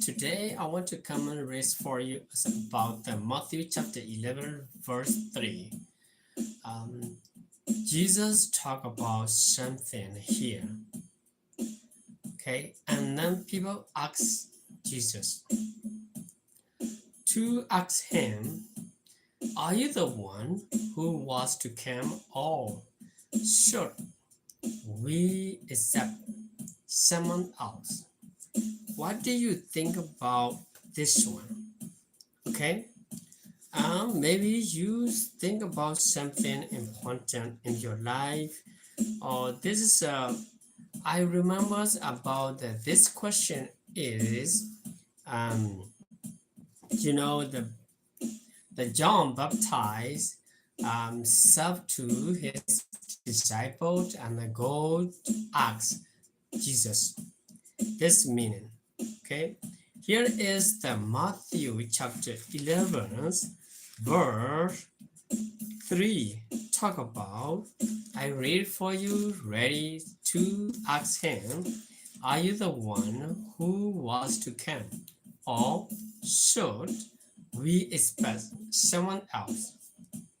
Today I want to come and read for you about the Matthew chapter eleven, verse three. Um, Jesus talk about something here. Okay, and then people ask Jesus to ask him, "Are you the one who was to come, or should we accept someone else? What do you think about this one?" Okay. Um, maybe you think about something important in your life, or this is a, I remember about the, this question is, um, you know, the, the John Baptized, um, served to his disciples and go ask Jesus this meaning. Okay, here is the Matthew chapter eleven, verse three. Talk about, I read for you, ready to ask him, "Are you the one who was to come, or should we expect someone else?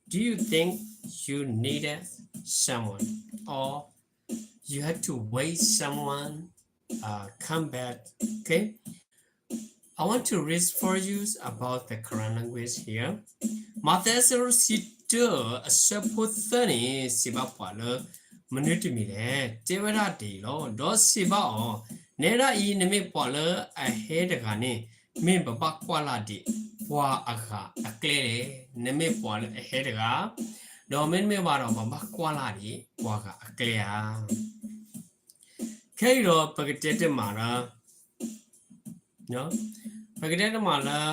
Do you think you needed someone, or you had to wait someone uh, come back?" Okay. I want to read for you about the Karen language here. မးသဲအဆၢဒိၣ်တဆံတၢ အဆၢဖိသၢန့ၣ် စံးဘၣ်ပှၤလၢ မနုၤတမံၤလဲၣ်, တဲဝဲဒၣ်ဒ်အံၤလီၤ. ဒီးစံးဘၣ်အီၤ, နဲဒၣ်အံၤ နမ့ၢ်ပှၤလၢအဟဲတဂၤန့ၣ် မ့ၢ်ပဘၣ်ကွၢ်လၢ်ဒံး ပှၤအဂၤအကျဲလဲၣ်. နမ့ၢ်ပှၤလၢအဟဲတဂၤ, ဒီးမ့တမ့ၢ်ဘၣ်ဒီး ပဘၣ်ကွၢ်လၢ်ဒံး ပှၤဂၤအကျဲဧါ. ခဲအံၤဒီး ပကတဲတမံၤလၢ ပကတဲတမံၤလၢ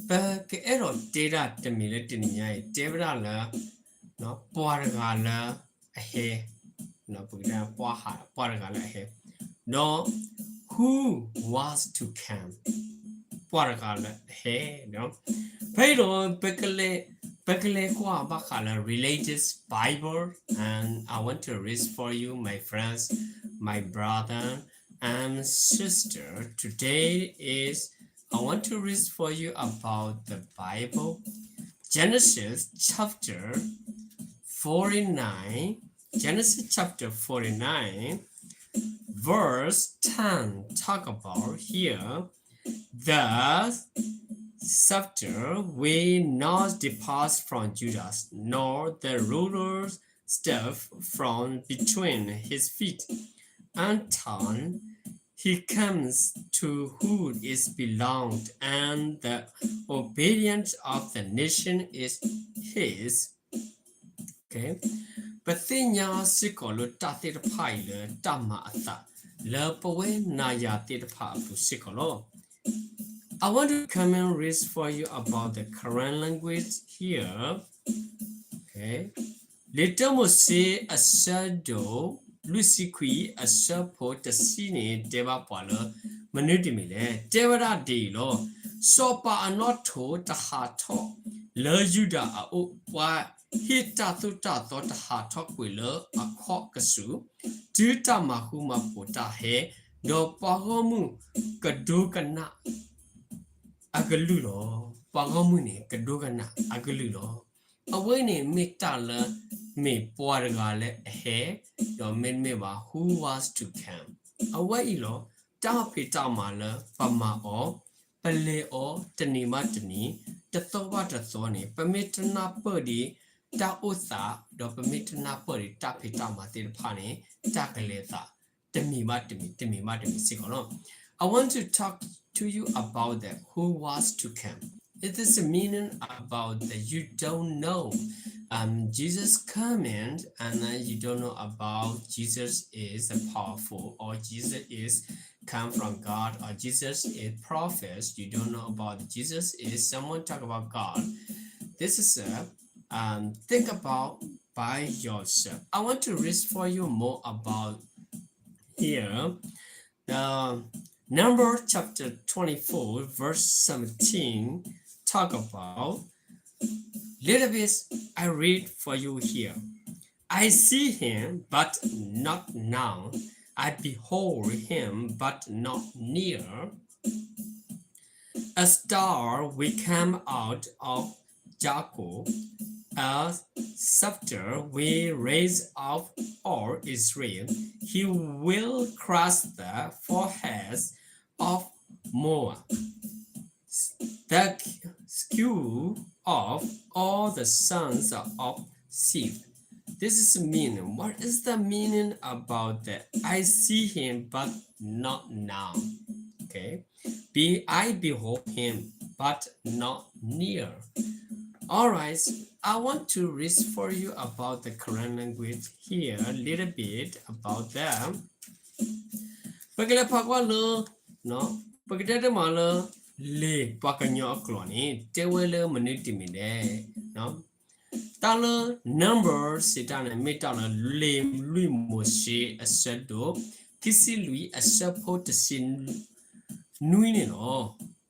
ပကအဲၣ်ဒိးတဲဒၣ်တမံၤလၢတနံၤညါအံၤ တဲဝဲဒၣ်လၢ ပှၤတဂၤလၢအဟဲ, ပှၤတဂၤလၢအဟဲ, ဒီး who was to come, ပှၤတဂၤလၢအဟဲ, ဖဲအံၤဒီး ပကလဲၤကွၢ်ဘၣ်ဃးလၢ related Bible, and I want to read for you, my friends, my brother and sister. Today is, I want to read for you about the Bible, Genesis chapter forty-nine, Genesis chapter forty-nine, verse ten, talk about here, the scepter will not depart from Judah, nor the ruler's staff from between his feet, until he comes to who is belonged, and the obedience of the nation is his. Okay. ပသ့ၣ်ညါစ့ၢ်ကီးလၢတၢ်သ့ၣ်တဖၣ်အံၤလၢတၢ်မၤအသး လၢပဝဲနၤယၤသ့ၣ်တဖၣ်အပူၤစ့ၢ်ကီးလီၤ. I want to come and read for you about the Karen language here. Okay. လံာ်တၢမိၤၡ့အဆၢဒိၣ်လွံၢ်ဆံခွံ အဆၢဖိတဆံန့ၣ် တဲဘၣ်ပှၤလၢ မနုၤတမံၤလဲၣ်, တဲဝဲဒၣ်ဒ်အံၤလီၤ. စီၤပၤအနီၣ်ထိးတဟးထီၣ်လၢယူဒၤအအိၣ်, ပှၤဟ့ၣ်တၢ်သိၣ်တၢ်သီတဟးထီၣ်ကွံာ်လၢအခီၣ်ကစူၤ, တုၤတၢ်မၤဃူမၤဖိးတၢ်ဟဲ, ဒီးပှၤဂီၢ်မုၢ်ကဒိကနၣ်အကလုၢ်လီၤ. ပှၤဂီၢ်မုၢ်န့ၣ် ကဒိကနၣ်အကလုၢ်လီၤ. အဝဲန့ၣ်မ့ၢ်တၢ်လၢ မ့ၢ်ပှၤတဂၤလၢအဟဲ, ဒီးမ့တမ့ၢ်ဘၣ် who was to come. အဝဲအံၤလီၤ. တၢ်ဖံးတၢ်မၤလၢပမၤအီၤ, ပလဲၤအီၤတနံၤဘၣ်တနံၤ, တသီဘၣ်တသီန့ၣ် ပမ့ၢ်တနၢ်ပၢၢ်ဒံးတၢ်အိၣ်သး, ဒီးပမ့ၢ်တနၢ်ပၢၢ်ဒံးတၢ်ဖံးတၢ်မၤသ့ၣ်တဖၣ်န့ၣ် တၢ်ကလဲၤသး တမံၤဘၣ်တမံၤ, တမံၤဘၣ်တမံၤစ့ၢ်ကီးလီၤ. I want to talk to you about the who was to come. It is a meaning about that you don't know, um, Jesus coming, and then you don't know about Jesus is a powerful, or Jesus is come from God, or Jesus is prophets. You don't know about Jesus is someone talk about God. This is a, um, think about by yourself. I want to read for you more about here. The Number chapter twenty-four, verse seventeen, talk about little bit. I read for you here. I see him, but not now. I behold him, but not near. A star will come out of Jacob, a scepter will raise up all Israel. He will crush the foreheads of Moab, the skull of all the sons of Seth. This is mean. What is the meaning about that? I see him, but not now. Okay. Be I behold him, but not near. All right. I want to read for you about the Karen language here a little bit about them. ပကလဲၤဖးကွၢ်လၢ ပကတဲတမးလၢ လံာ်ပှၤကညီအကျိာ်န့ၣ် တဲဝဲလၢမနုၤတမံၤလဲၣ်. တၢ်လၢ Numbers စံးတၢ်န့ၣ် မ့ၢ်တၢ်လၢလံာ်လွံၢ်မိၤၡ့အဆၢဒိၣ် ခံဆံလွံၢ်အဆၢဖိတဆံနွံန့ၣ်လီၤ.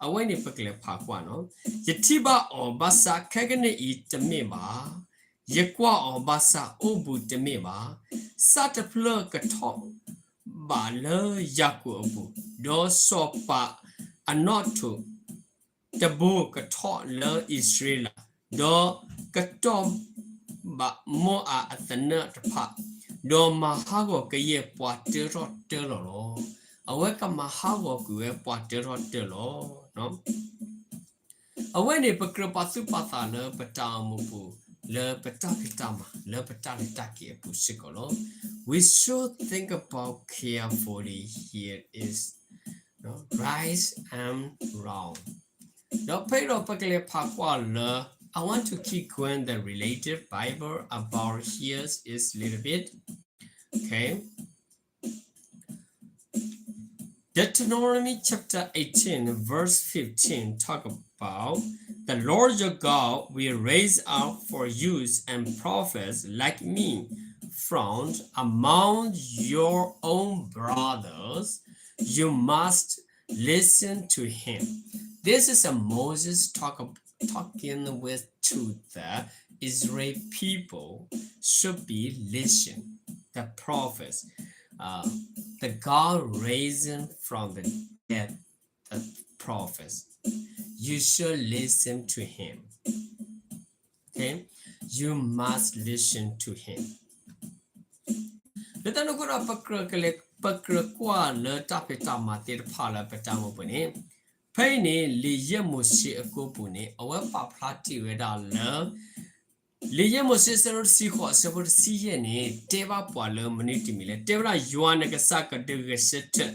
အဝဲန့ၣ်ပကလဲၤဖးကွၢ်နီၤ. ယထံၣ်ဘၣ်အီၤဘၣ်ဆၣ်ခဲကနံၣ်အံၤတမ့ၢ်ဘၣ်, ယကွၢ်အီၤဘၣ်ဆၣ်အိၣ်ဘှံးတမ့ၢ်ဘၣ်. စၢ်တဖျၢၣ်ကထီၣ်ဘးလၢယၤကိာ်အပူၤ, ဒီးစီၤပၤအနီၣ်ထိး တဘိကထီၣ်လၢအံၣ်စရ့လး, ဒီးကတီၢ်ဘၣ်မိၢ်အၤအသနၢၣ်တဖၣ်, ဒီးမၤဟးဂီၤကယဲၢ်ပှၤတၢထီၣ်တၢလီၤလီၤ. အဝဲကမၤဟးဂီၤကွံာ်ဝဲပှၤတၢထီၣ်တၢလီၤ. အဝဲန့ၣ်ပကြၢးပာ်သူၣ်ပာ်သးလၢပတၢ်အိၣ်မူပူၤ, လၢပတၢ်ဖံးတၢ်မၤ, လၢပတၢ်လဲၤတၢ်က့ၤအပူၤစ့ၢ်ကီးလီၤ. We should think about carefully here is right and wrong. ဒီးဖဲဒီးပကလဲၤဖးကွၢ်လၢ I want to keep going the related Bible about here is little bit. Okay. Deuteronomy chapter eighteen, verse fifteen talk about the Lord your God will raise up for you and prophets like me from among your own brothers. You must listen to him. This is a Moses talk, talking with to the Israel people should be listened. The prophets, uh, the God raising from the dead, the prophets. You should listen to him. Okay? You must listen to him. လၢတၢ်န့ၣ်အဃိဒီး ပကြၢးကွၢ်လၢတၢ်ဖံးတၢ်မၤသ့ၣ်တဖၣ်လၢပတၢ်အိၣ်မူပူၤန့ၣ်, ဖဲအံၤန့ၣ် လံာ်ယဲၢ်မိၤၡ့အကိာ်ပူၤန့ၣ် အဝဲပာ်ဖျါတ့ၢ်ဝဲဒၣ်လၢ လံာ်ယဲၢ်မိၤၡ့အဆၢဒိၣ်တဆံဃိးအဆၢဖိတဆံယဲၢ်န့ၣ် တဲဘၣ်ပှၤလၢမနုၤတမံၤလဲၣ်. တဲဝဲဒၣ် ယွၤနကစၢ်ကဒုးဂဲၤဆၢထၢၣ်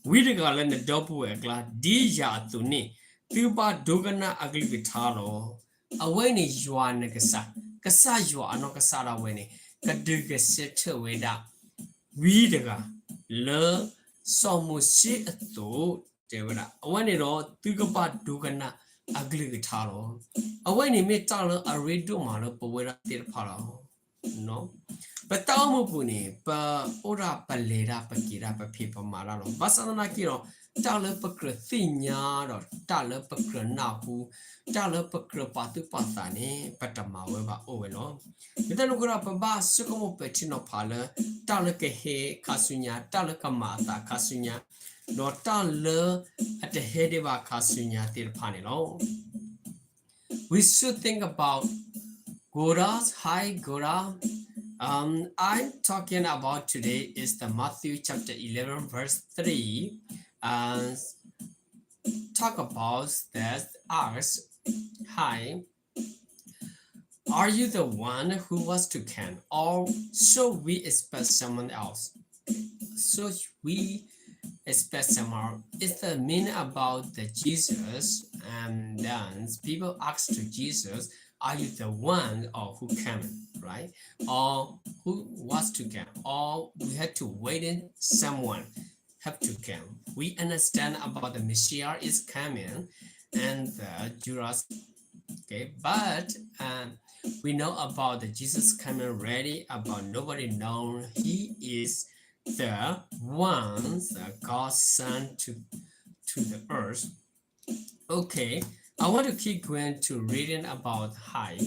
ဝံတဂၤလၢနဒီပုၢ်ဝဲၢ်အကျါ ဒ်ယၤအသိးန့ၣ် သုဘၣ်ဒိကနၣ်အကလုၢ်ကထါလီၤ. အဝဲန့ၣ်ယွၤနကစၢ်, ကစၢ်ယွၤအနီၢ်ကစၢ်ဒၣ်ဝဲန့ၣ် ကဒုးဂဲၤဆၢထၢၣ်ဝဲဒၣ် ဝံတဂၤ လၢစီၤမိၤၡ့အသိး တဲဝဲဒၣ် အဝဲန့ၣ်ဒီး သုကဘၣ်ဒိကနၣ်အကလုၢ်ကထါလီၤ. အဝဲန့ၣ်မ့ၢ်တၢ်လၢအရ့ဒိၣ်မးလၢပဝဲဒၣ်သ့ၣ်တဖၣ်လီၤ. ပတၢ်အိၣ်မူပူၤန့ၣ် ပအိၣ်ဒၣ်ပလဲၤဒၣ်ပက့ၤဒၣ်ပဖံးပမၤတၢ်လီၤ. ဘၣ်ဆၣ်သနာ်က့ဒီး တၢ်လၢပကြၢးသ့ၣ်ညါဒီးတၢ်လၢပကြၢးနၢ်ဟူ, တၢ်လၢပကြၢးပာ်သူၣ်ပာ်သးန့ၣ် ပတမၤဝဲဘၣ်အိၣ်ဝဲလီၤ. လၢတၢ်န့ၣ်အဃိဒီး ပဘၣ်ဆိကမိၣ်ပဲာ်ထံနီၤဖးလၢ တၢ်လၢကဟဲခါဆူညါ, တၢ်လၢကမၤအသးခါဆူညါ, ဒီးတၢ်လၢအတဟဲဒံးဘၣ်ခါဆူညါသ့ၣ်တဖၣ်န့ၣ်လီၤ. We should think about Goda. Hi, Goda. Um, I'm talking about today is the Matthew chapter eleven, verse three. Uh, talk about that. Ask, hi, are you the one who was to come, or should we expect someone else? Should we expect someone? It's the meaning about the Jesus, and then people ask to Jesus, are you the one or who coming, right? Or who was to come? Or we had to wait in someone have to come. We understand about the Messiah is coming and the Judas. Okay, but um, we know about the Jesus coming ready, about nobody know he is the one that God sent to to the earth. Okay, I want to keep going to reading about hi.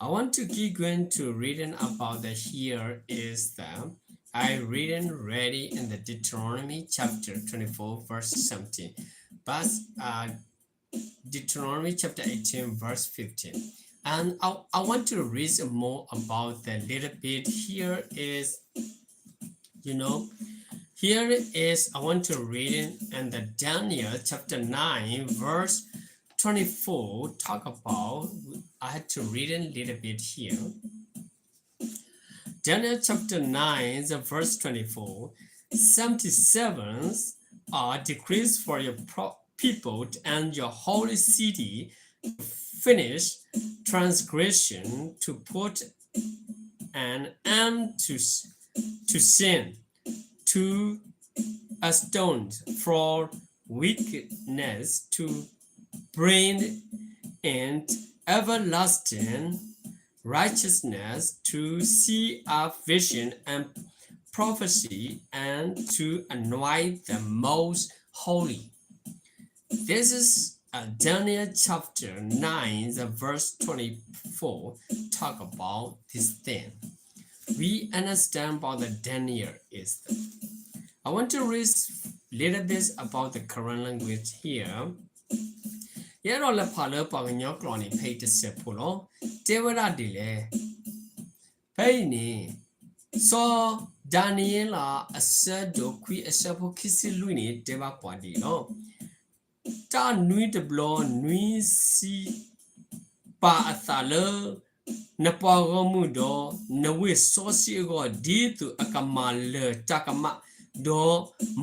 I want to keep going to reading about the here is the I reading ready in the Deuteronomy chapter twenty-four, verse seventeen. But uh, Deuteronomy chapter eighteen, verse fifteen. And I, I want to read more about the little bit here is, you know, here is, I want to read it in the Daniel chapter nine, verse twenty-four, talk about, I had to read a little bit here. Daniel chapter nine, the verse twenty-four, seventy-sevens are decrees for your pro-, people and your holy city to finish transgression, to put an end to, s- to sin, to atone for wickedness, to bring in everlasting righteousness, to seal up vision and prophecy, and to anoint the most holy. This is uh, Daniel chapter nine, the verse twenty-four, talk about this thing. We understand about the Daniel is the, I want to read little bit about the Karen language here. ယအဲၣ်ဒိးလဲၤဖးလၢပှၤကညီကျိာ်န့ၣ် ဖဲအံၤတစဲးဖိလီၤ. တဲဝဲဒၣ်ဒ်လဲၣ်. ဖဲအံၤန့ၣ် စီၤဒၤနံးယ့လးအဆၢဒိၣ်ခွံအဆၢဖိခံဆံလွံၢ်န့ၣ် တဲဘၣ်ပှၤဒ်အံၤလီၤ. တၢ်နွံတဘျီနွံဆံ ပာ်အသးလၢ နပှၤဂီၢ်မုၢ်ဒီး နဝ့ၢ်စီဆှံအဂီၢ် ဒ်သိးအကမၤလၢၤတၢ်ကမၣ်, ဒီး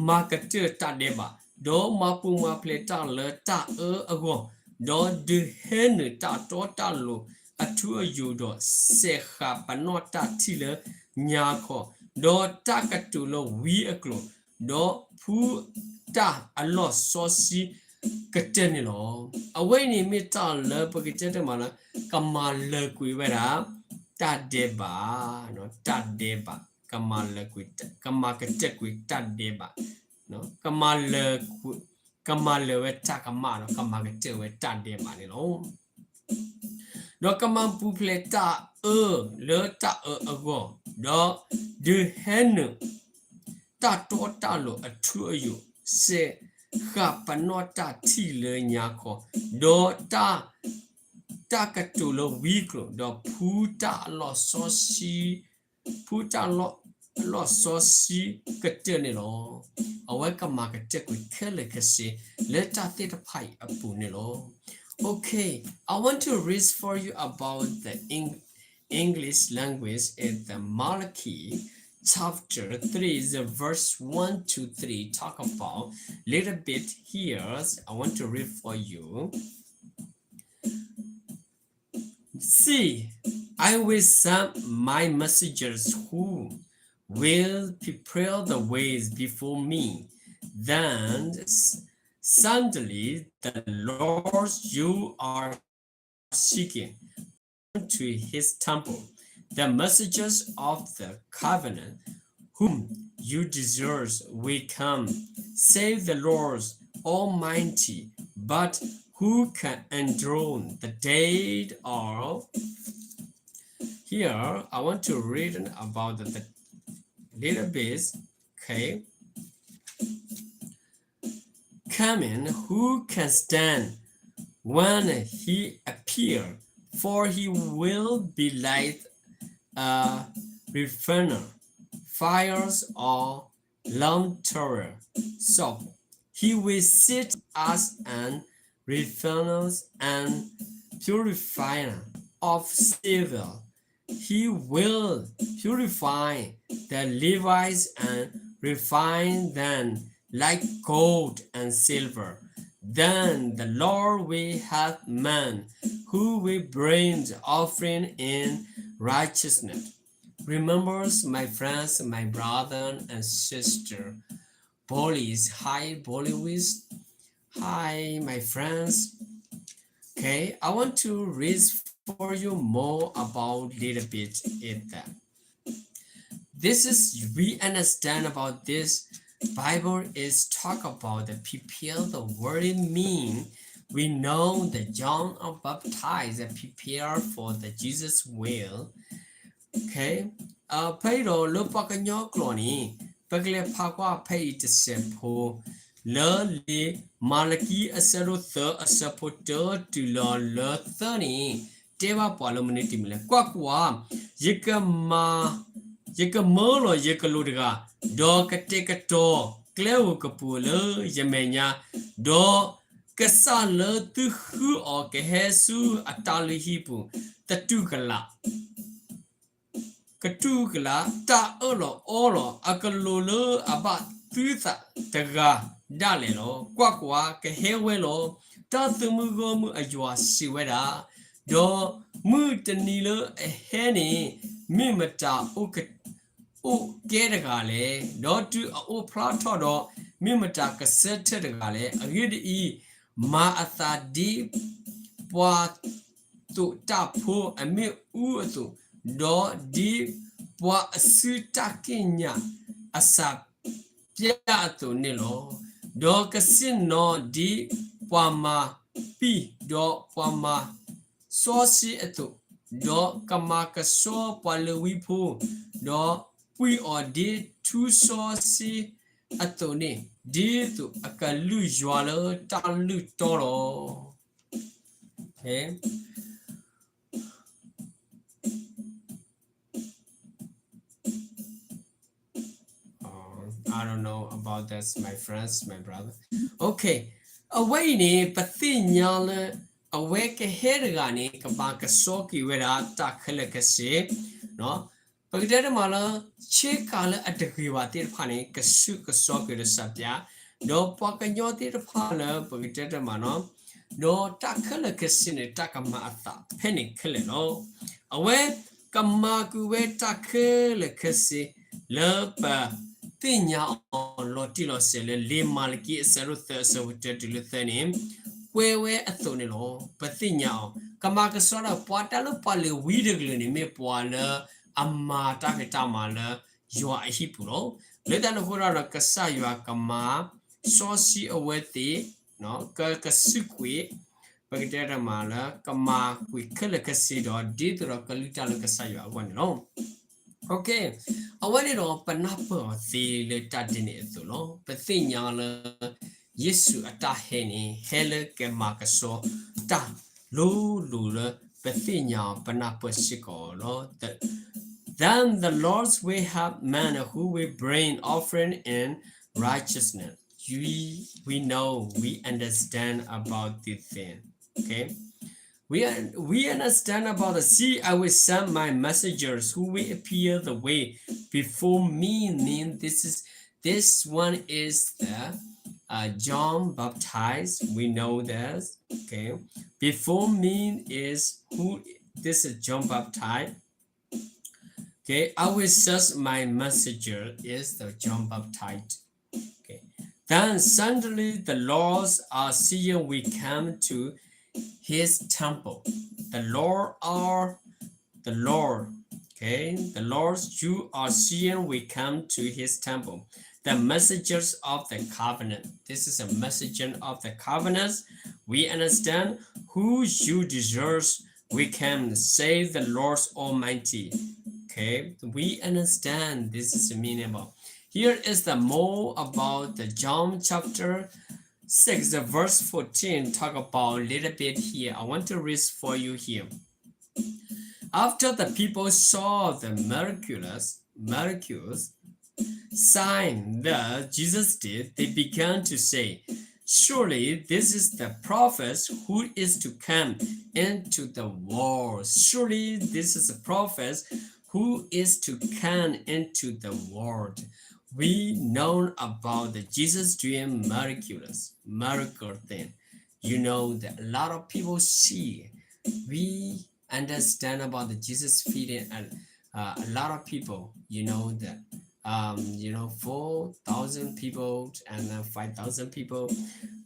မၤကတၢၢ်တၢ်ဒဲးဘး, ဒီးမၤပူၤမၤဖျဲးတၢ်လၢတၢ်အၢအဂီၢ်, ဒီးဒုးဟဲနုာ်တၢ်တီတၢ်လိၤအထူအယိာ်ဒီး စဲးဃာ်ပနီၣ်တၢ်ထံၣ်လၢညါခီ, ဒီးတၢ်ကတိၤလၢဝံအကျိာ်, ဒီးဖှူတၢ်အလီၢ်စီဆှံကတၢၢ်န့ၣ်လီၤ. အဝဲအံၤန့ၣ်မ့ၢ်တၢ်လၢပကတဲတမးလၢ ကမၤလၢာ်ကွံာ်ဝဲဒၣ် တၢ်ဒဲးဘး, တၢ်ဒဲးဘး, ကမၤလၢာ်ကွံာ်, ကမၤကတၢၢ်ကွံာ်တၢ်ဒဲးဘး, ကမၤလၢာ်ကွံာ်, ကမၤလၢာ်ဝဲတၢ်ကမၣ်ဒီး ကမၤကတၢၢ်ဝဲတၢ်ဒဲးဘးန့ၣ်လီၤ. ဒီးကမၤပူၤဖျဲးတၢ်အၢလၢတၢ်အၢအဂီၢ်, ဒီးဒုးဟဲနုာ် တၢ်တီတၢ်လိၤအထူအယိာ်, စဲးဃာ်ပနီၣ်တၢ်ထံၣ်လၢညါခီ, ဒီးတၢ်, တၢ်ကတိၤလၢဝံအကျိာ်, ဒီးဖှူတၢ်အလီၢ်စီဆှံ, ဖှူတၢ်အလီၢ်စီဆှံကတၢၢ်န့ၣ်လီၤ. အဝဲကမၤကတၢၢ်ကွံာ်ခဲလၢာ်ခဲဆ့ လၢတၢ်သ့ၣ်တဖၣ်အံၤအပူၤန့ၣ်လီၤ. Okay, I want to read for you about the Eng-, English language in the Malachi chapter three, the verse one to three, talk about little bit here. I want to read for you. See, I will send my messengers who will prepare the ways before me. Then s-, suddenly the Lord you are seeking to his temple. The messengers of the covenant whom you desire will come, says the Lord Almighty, but who can endure the day or Here, I want to read about the little bit, okay? Coming, who can stand when he appear? For he will be like a refiner, fires or launderer. So he will sit as an refiner and purifier of silver. He will purify the Levites and refine them like gold and silver. Then the Lord will have men who will bring the offering in righteousness. Remembers, my friends, my brother and sister, Bolis, hi, Bolis. Hi, my friends. Okay, I want to read for you more about little bit in that. This is, we understand about this Bible is talk about the prepare the word mean. We know the John of Baptize prepare for the Jesus will. Okay, ဖဲအံၤဒီးလၢပှၤကညီကျိာ်န့ၣ် ပကလဲၤဖးကွၢ်ဖဲအံၤတစဲးဖိ, လၢလံာ်မၤလကံအဆၢဒိၣ်သၢအဆၢဖိတၢတုၤလီၤလၢသၢန့ၣ် တဲဘၣ်ပှၤလၢမနုၤတမံၤလဲၣ်. ကွၢ်ကွၢ်, ယကမၤ, ယကမၢလီၤယကလူးတဂၤ, ဒီးကတဲာ်ကတီၤကျဲဧိၤကပူၤလၢယမဲာ်ညါ, ဒီးကစၢ်လၢသုဃုအီၤကဟဲဆူအတၢ်လုၢ်ဟံၣ်ပူၤ တတူၢ်ကလာ် ကတူၢ်ကလာ် တၢ်အၢၣ်လီၤအီလီၤ အကလူးလၢအဘၣ်သုသးတဂၤဒၣ်လဲာ်လီၤ. ကွၢ်ကွၢ်, ကဟဲဝဲလီၤ. တၢ်သမူဂီၢ်မုၢ်အယွၤစံးဝဲဒၣ်, ဒီးမုၢ်တနံၤလၢအဟဲန့ၣ် မ့ၢ်မတၤအိၣ်ကဲတဂၤလဲၣ်, ဒီးတုၤအအိၣ်ဖျါထီၣ်ဒီး မ့ၢ်မတၤကဆၢထၢၣ်တဂၤလဲၣ်. အဂ့ၢ်ဒ်အံၤ, မၤအသးဒ် ပှၤသိးတၢ်ဖိအမ့ၣ်အူအသိး, ဒီးဒ်ပှၤအစုတၢ်က့ၣ်ညါအစးပျၢ်အသိးန့ၣ်လီၤ. ဒီးကဆ့ၣ်နီၤဒ်ပှၤမၤပံာ်, ဒီးပှၤမၤစီဆှံအသိး, ဒီးကမၤကဆှီပှၤလ့ၤဝံဖိ, ဒီးပှံၢ်အီၤဒ်ထူစီဆှံအသိးန့ၣ်, ဒ်သိးအကလုၢ်ယွၤလၢတၢ်လုၢ်တီလီၤ. Okay. Um, I don't know about that, my friends, my brother. Okay. အဝဲအံၤန့ၣ် ပသ့ၣ်ညါလၢ အဝဲကဟဲတဂၤန့ၣ် ကမၤကဆှီက့ၤဝဲဒၣ်တၢ်ခဲလၢာ်ခဲဆ့, ပကတဲတမံၤလၢ ဆ့ကၤလၢအတဂ့ၤဘၣ်သ့ၣ်တဖၣ်န့ၣ် ကဆူၣ်ကဆှီက့ၤဒီးစးပျး, ဒီးပှၤကညီသ့ၣ်တဖၣ်လၢပကတဲတမံၤနီၤ, ဒီးတၢ်ခဲလၢာ်ခဲဆ့န့ၣ် တၢ်ကမၤအသးဖဲန့ၣ်ခဲလၢာ်လီၤ. အဝဲကမၤကွံာ်ဝဲတၢ်ခဲလၢာ်ခဲဆ့ လၢပသ့ၣ်ညါအီၤလီၤတံၢ်လီၤဆဲးလၢ လံာ်မၤလကံအဆၢဒိၣ်သၢအဆၢဖိတၢတုၤလၢသၢန့ၣ် ကွဲးဝဲအသိးန့ၣ်လီၤ. ပသ့ၣ်ညါအီၤ ကမၤကဆှီဒီး ပှၤတၢ်လၢပှၤလ့ၤဝံတကလုာ်န့ၣ် မ့ၢ်ပှၤလၢအမၤတၢ်ဖံးတၢ်မၤလၢယွၤအဟံၣ်ပူၤလီၤ. လၢတၢ်န့ၣ်အဃိဒီး ကစၢ်ယွၤကမၤစီဆှံအဝဲသ့ၣ်, က, ကစူၢ်ကွံာ်, ပကတဲတမံၤလၢ ကမၤကွံာ်ခဲလၢာ်ခဲဆ့ဒီး ဒ်သိးဒီးကလုၢ်တၢ်လၢကစၢ်ယွၤအဂီၢ်န့ၣ်လီၤ. Okay, အဝဲန့ၣ်ဒီး ပနၢ်ပၢၢ်အီၤသ့လၢတၢ်ဒ်န့ၣ်အသိးလီၤ. ပသ့ၣ်ညါလၢ ယ့ၣ်ၡူးအတၢ်ဟဲန့ၣ် ဟဲလၢကမၤကဆှီတၢ်လိၤလိၤလၢ ပသ့ၣ်ညါအီၤ ပနၢ်ပၢၢ်စ့ၢ်ကီးလီၤ. Then the Lord will have men who will bring offering in righteousness. We, we know, we understand about this thing. Okay? We, we understand about the, see, I will send my messengers who will appear the way before me. Mean this is, this one is the, uh, John Baptist. We know this. Okay. Before me is who? This is John Baptist. Okay, I will search my messenger is the John Baptist. Okay. Then suddenly the Lord's uh, Zion will come to his temple. The Lord are the Lord. Okay, the Lord's you are Zion will come to his temple. The messengers of the covenant. This is a messenger of the covenant. We understand who you deserve we can say the Lord's Almighty. Okay, we understand this is meaningful. Here is the more about the John chapter six, the verse fourteen. Talk about a little bit here. I want to read for you here. After the people saw the miraculous, miracles, sign that Jesus did, they began to say, Surely this is the prophet who is to come into the world. Surely this is the prophet who is to come into the world. We know about the Jesus doing miraculous, miracle thing. You know that a lot of people see. We understand about the Jesus feeding and uh, a lot of people, you know that um, you know, four thousand people and then five thousand people.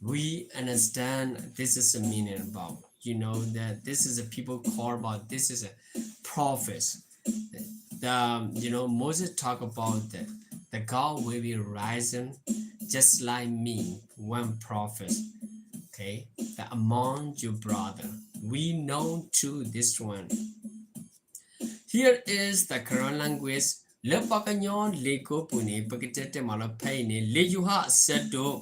We understand this is a meaning about, you know, that this is a people call about this is a prophet. The, you know, Moses talk about the, the God will be rising just like me, one prophet. Okay, the among your brother. We know too this one. Here is the Karen language. လၢပှၤကညီလံာ်ကိးပူၤန့ၣ် ပကတဲတဲမးလၢဖဲအံၤန့ၣ် လံာ်ယိၤဟၣ်အဆၢဒိၣ်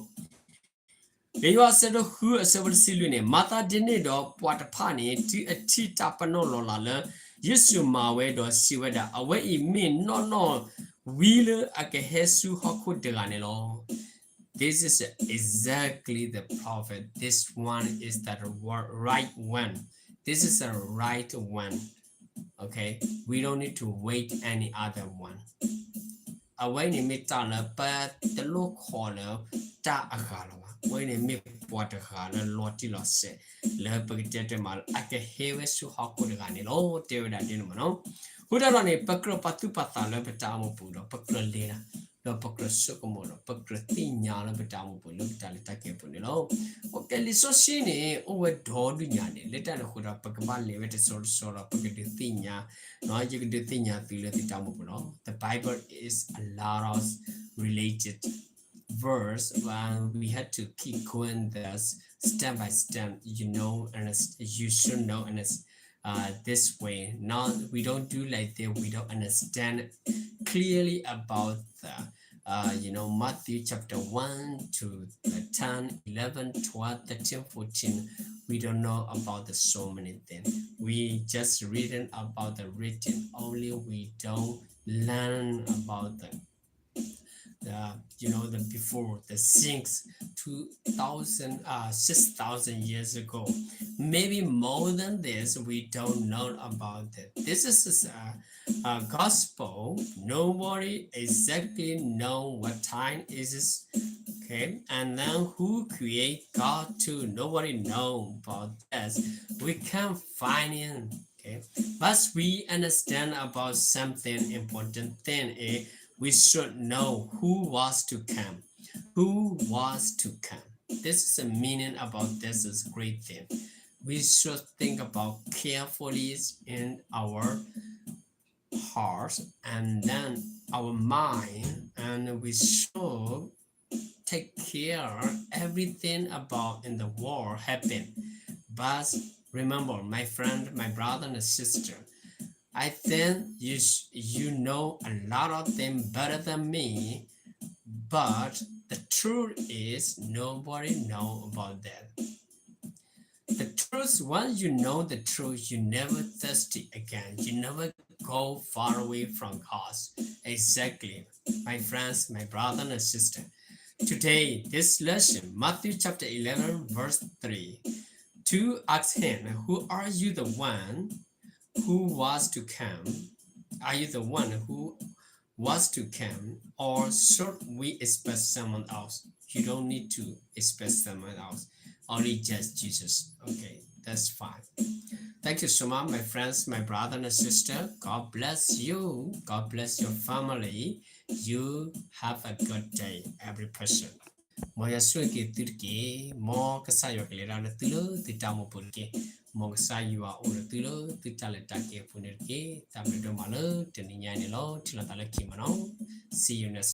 လံာ်ယိၤဟၣ်အဆၢဒိၣ်ဃုအဆၢဖိတဆံလွံၢ်န့ၣ်, မၤသးဒ်န့ၣ်ဒီးပှၤတဖၣ်န့ၣ် တုၤအထံၣ်တၢ်ပနီၣ်လီၤလးလၢ ယ့ၣ်ၡူးမၤဝဲဒီးစံးဝဲဒၣ်, အဝဲအံၤမ့ၢ်နီၢ်နီၢ်ဝံလၢအကဟဲဆူဟီၣ်ခိၣ်တဂၤန့ၣ်လီၤ. This is exactly the prophet. This one is the right one. This is the right one. Okay? We don't need to wait any other one. အဝဲန့ၣ်မ့ၢ်တၢ်လၢပတလိၣ်ခိးလၢတၢ်အဂၤလီၤဘၣ်. အဝဲန့ၣ်မ့ၢ်ပှၤတဂၤလၢလီၤတံၢ်လီၤဆဲး လၢပကတဲတမးလၢအကဟဲဝဲဆူဟီၣ်ခိၣ်တဂၤန့ၣ်လီၤ. တဲဝဲဒၣ်ဒ်န့ၣ်မးနီၤ. အဃိတၢ်ဒီးန့ၣ် ပကြၢးပာ်သူၣ်ပာ်သးလၢပတၢ်အိၣ်မူပူၤဒီး ပကြၢးလဲၤတၢ် ဒီးပကြၢးဆိကမိၣ်ဒီး ပကြၢးသ့ၣ်ညါလၢပတၢ်အိၣ်မူပူၤလၢပတၢ်လဲၤတၢ်ကဲပူၤန့ၣ်လီၤ. လံာ်စီဆှံန့ၣ် အိၣ်ဝဲဒီဒုညါန့ၣ် လၢတၢ်န့ၣ်အဃိဒီး ပကဘၣ်လဲၤဝဲတစိၤတစိၤဒီး ပကဒုးသ့ၣ်ညါ, ယကဒုးသ့ၣ်ညါသုလၢသုတၢ်အိၣ်မူပူၤလီၤ. The Bible is a lot of related verse, and we have to keep going this step by step, you know, and it's- you should know, and it's uh, this way. Now we don't do like that. We don't understand clearly about the, uh, you know, Matthew chapter one to the ten, eleven, twelve, thirteen, fourteen. We don't know about the so many things. We just reading about the written only. We don't learn about the the, you know, the before, the things two thousand, uh, six thousand years ago. Maybe more than this, we don't know about it. This is a, a gospel. Nobody exactly know what time is this. Okay, and then who create God too? Nobody know about this. We can't find it. Okay, but we understand about something important thing is we should know who was to come. Who was to come? This is the meaning about this is great thing. We should think about carefully in our heart and then our mind, and we should take care everything about in the world happen. But remember, my friend, my brother and sister, I think you sh- you know a lot of things better than me, but the truth is nobody know about that. The truth, once you know the truth, you never thirsty again. You never go far away from God. Exactly, my friends, my brother and sister. Today, this lesson, Matthew chapter eleven, verse three, to ask him, who are you the one who was to come? Are you the one who was to come, or should we expect someone else? You don't need to expect someone else. Only just Jesus. Okay, that's fine. Thank you so much, my friends, my brother and sister. God bless you. God bless your family. You have a good day, every person. မ်ယွၤဆိၣ်ဂ့ၤက့ၤသုတက့ၢ်. မ်ကစၢ်ယွၤကလဲၤတၢ်ဒီးသုလၢသုတၢ်အိၣ်မူပူၤတက့ၢ်. မ်ကစၢ်ယွၤအိၣ်ဒီးသုလၢသုတၢ်လဲၤတၢ်ကဲအပူၤန့ၣ်တက့ၢ်. တၢ်ဘျုးဒိၣ်မးလၢတနံၤညါအံၤန့ၣ်လီၤ. ထံၣ်လိာ်သးလၢခံမးနီၤ. See you next time.